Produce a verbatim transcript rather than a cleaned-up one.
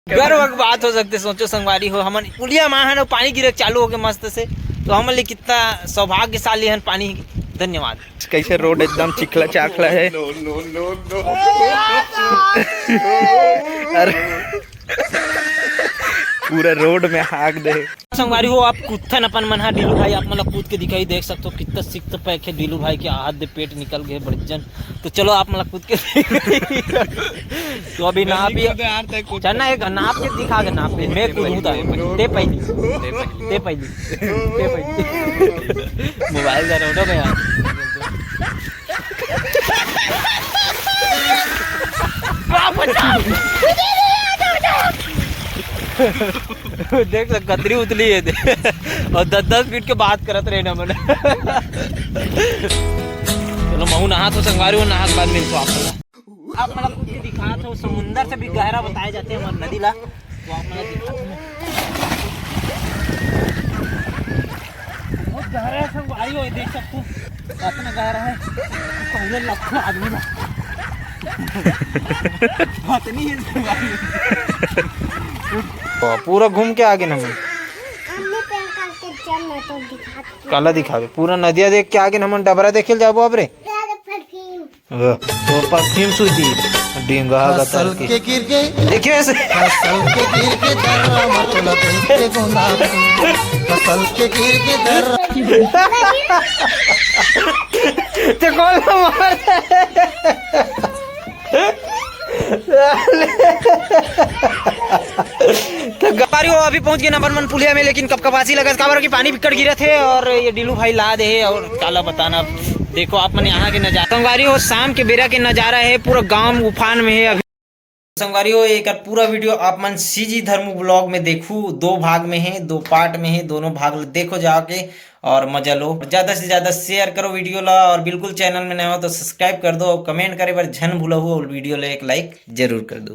गर्व के बात हो सकथे। सोचो संगवारी हो, हमन पुलिया मा हन, पानी गिरे चालू होके मस्त से, तो हमन ले कितना सौभाग्यशाली हन पानी। धन्यवाद। कैसे रोड एकदम चिखला चाखला है। अरे, पूरा रोड में हाक दे। संगवारी हो, आप कुत्थन अपन मन हा डीलू भाई, आप मन ला कूद के दिखाही, देख सकथो कितना सिक्स पैक है डीलू भाई के, हाथ दे पेट निकल गए बड़जन। तो चलो आप मन ला कूद के तो अभी नाप ही, चल ना, एक नाप के दिखा के, नाप के मैं कूदूं ता। ते पहली, ते पहली, ते पहली। मोबाइल का रोडो में यार। देख सक कतरी उतली है दे। और दस दस फीट के बात करत रहे ना मन। चलो महू नहा तो संगवारी हो, नहा के बाद मिलतो आप मन ला। आप मन ला कूद के दिखात हो, समुंदर से भी गहरा बताए जाथे हमर नदी ला। तो आप मन ला दिखात हो। बहुत गहरा है संगवारी हो, देख सकते हो कितना गहरा है। पहले लखों आदमी ला। पत्नी है संगवारी। तो पूरा घूम के आगे ना मन। हमने पैर काट के जब मैं तो दिखाती हूँ। काला दिखावे, पूरा नदिया देख के आगे ना मन डबरा देखे ल जाबो अब रे। तेरे परफ्यूम। तो परफ्यूम सुई दी। डिंगा का फसल के गिर गए। देखिए ऐसे। फसल के गिर के दर्रा मतलब के गुलाब। फसल के गिर के दर्रा। ते कौन मार? तो गवारी हो, अभी पहुंच गए नंबर वन पुलिया में, लेकिन कपकपासी लगत काबर कि पानी बिक्कट गिरत है और ये डीलू भाई ला दे है और काला बताना। देखो आप मन यहाँ के नजारा, संगवारी हो, शाम के बेरा के नजारा है, पूरा गांव उफान में है अभी। संगवारी हो, एक पूरा वीडियो आप मन सीजी धर्मू ब्लॉग में देखू, दो भाग में है, दो पार्ट में है, दोनों भाग देखो जाके और मजा लो। ज्यादा से ज्यादा शेयर करो वीडियो ला और बिल्कुल चैनल में नया हो तो सब्सक्राइब कर दो और कमेंट करे बर झन भूलहू और वीडियो ला एक लाइक जरूर कर दो।